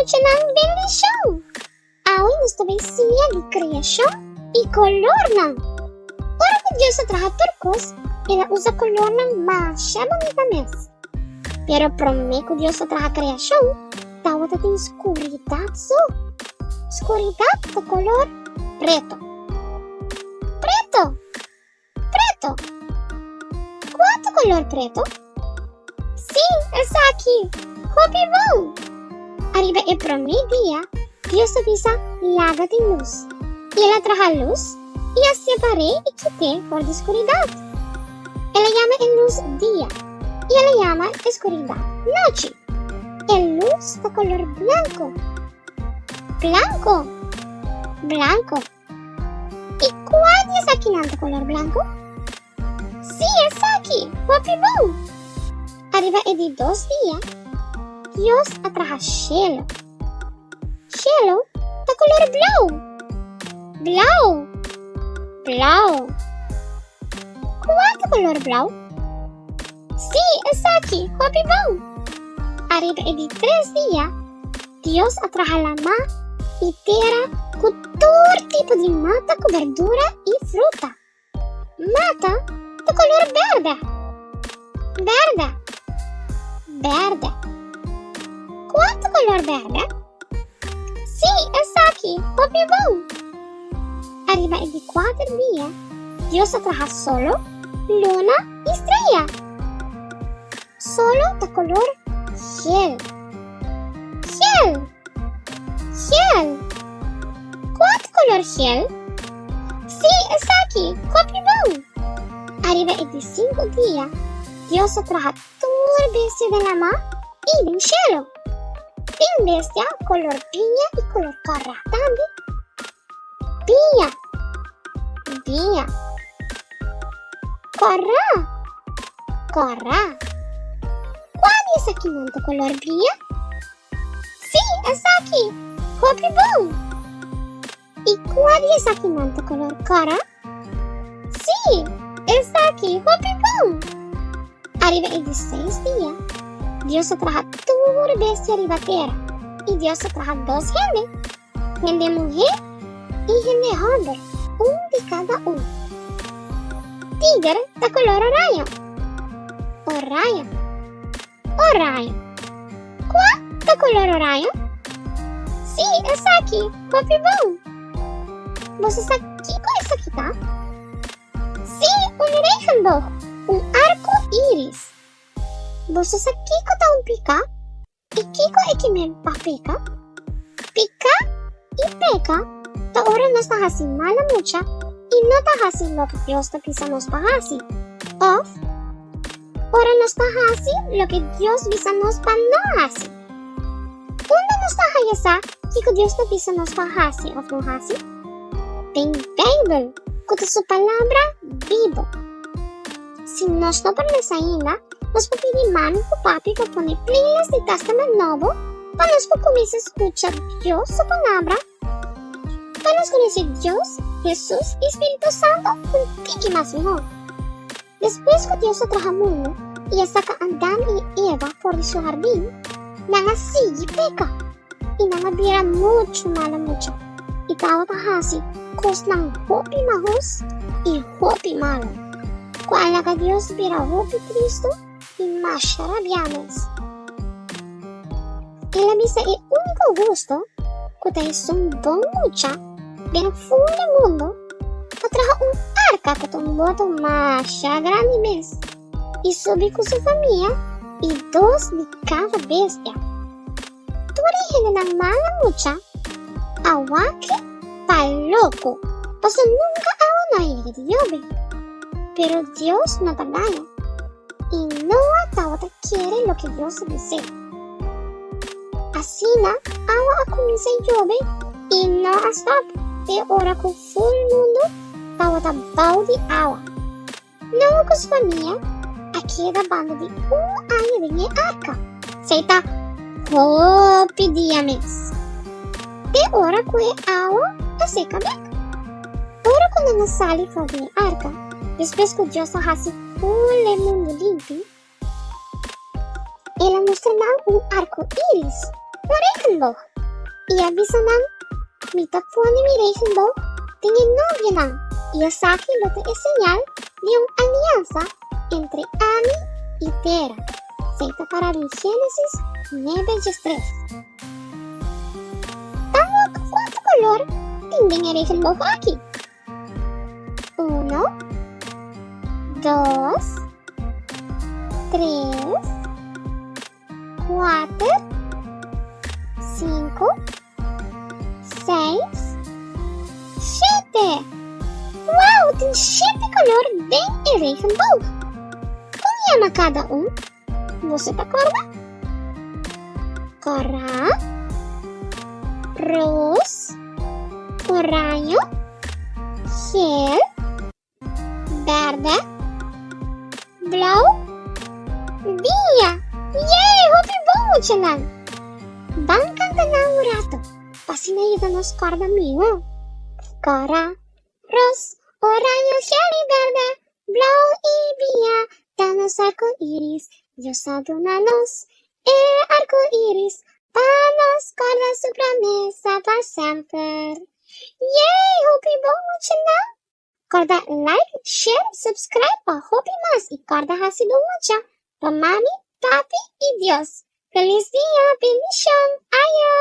Muchanan bendishon! Awe nos ta bay siña di creacion y colornan. Ora cu Dios a traha tur cos, el a usa colornan masha bunita mes. Pero prome cu Dios a traha creacion, tawata tin scuridad so. Scuridad ta color preto. Preto! Preto! Cua ta color preto? Sí, esaki! Hopi bon! Ariba e prome dia, Dios a bisa, Laga tin lus. I el a traha lus i a separ'é i kit'é for di skuridat. El a yama e lus dia i el a yama e skuridat nochi. E lus ta color blanco. Blanco! Blanco! I kua di esakinan ta kolor blanku? Sí, esaki! Hopi bon! Ariba e di dos dia, Dios a traha shelu. Shelu ta kolor blou. Blou! Blou! Kua ta kolor blou? Sí, esaki! Hopi bon! Ariba e di tres dia, Dios a traha lamá i tera ku tur tipo di mata ku berdura i fruta. Mata ta kolor bèrdè. Bèrdè. Bèrdè. Kua ta kolor bèrdè? Sí, esaki, hopi bon! Ariba e di kuater dia, Dios a traha solo, luna i strea. Solo ta kolor gel. Gel! Gel! Kua ta kolor gel? Sí, esaki! Hopi bon! Ariba e di sinku dia, Dios a traha tur bestia den lamá i den shelu. Tin bestia kolor biña i kolor kòrá tambe. Biña! Biña! Kòrá! Kòrá! Kua di esakinan ta kolor biña? Sí, esaki! Hopi bon! I kua di esakinan ta kolor kòrá? Sí, esaki! Hopi bon! Ariba e di seis dia, Dios a traha tur bestia riba tera, i Dios a traha dos hende. Hende muhé i hende hòmber, un di kada un. Tiger ta kolor oraño. Oraño. Oraño. Kua ta kolor oraño? Sí, esaki, hopi bon. Boso sa kiko esaki ta? Sí, un regenboog, un arko iris. Boso sa kiko ta un pika? I kiko e ki men pa peka? Piká i peka ta ora nos ta hasi mala mucha i no ta hasi loke Dios ta bisa nos pa hasi, òf ora nos ta hasi loke Dios bisa nos pa no hasi. Unda nos ta haya sa kiko Dios ta bisa nos pa hasi òf no hasi? Den Beibel, ku ta su Palabra bibu. Si nos no por lesa ainda, nos por pidi mami ku papi pa pone playlist di Testament Nobo pa nos por kuminsá skucha Dios su Palabra, pa nos konosé Dios, Hesus i Spiritu Santu un tiki mas mihó. Despues ku Dios a traha mundu i a saka Adam i Eva for di su hardin, nan a sigui peka i nan a bira muchu malo mucha i tabata hasi kosnan hopi mahos i hopi malo, ku a laga Dios bira hopi tristu i masha rabiá mes. El a bisa e úniko hustu, ku ta esun bon mucha den ful di mundu, pa traha un arka ku ta un boto masha grandi mes i subi ku su famia i dos di kada bestia. Tur e hendenan mala mucha a wak pa loko, pasobra nunka awa no a yega di yobe. Pero Dios no ta gaña, i Noa tabata kere loke Dios a bis'é. Asina awa a kuminsá yobe i no a stòp te ora ku ful mundu tabata bou di awa. Noa ku su famia a keda banda di un aña den e arka. Esei ta hopi dia mes. Te ora ku e awa a seka bek. Ora ku nan a sali for di e arka, despues ku Dios a hasi tur e mundu limpi, el a mustra nan un arko iris, un regenboog. I a bisa nan, Mi ta pone mi regenboog den e nubianan, i esaki lo ta e señal di un aliansa entre ami i tera. Esei ta pará den Génesis 9:13. Ta wak kuantu kolor tin den e regenboog aki? Uno, dos, tres, kuater, sinku, seis, shete! Wow, tin shete kolor den e regenboog! Kon yama kada un? Boso ta kòrda? Kòrá, ros, oraño, gel, bèrdè, blou, biña! Yey! Hopi bon muchanan! Ban kanta nan un rato pa asina yuda nos kòrda mihó. Kòrá, ros, oraño, gel i bèrdè, blou i biña ta nos arko iris. Dios a duna nos e arko iris pa nos kòrda su promesa pa semper. Yey! Hopi bon muchanan! Kòrda like, share, subscribe pa hopi mas i kòrda hasi bo mucha pa mami, papi i Dios. Felis dia, bendishon, ayo!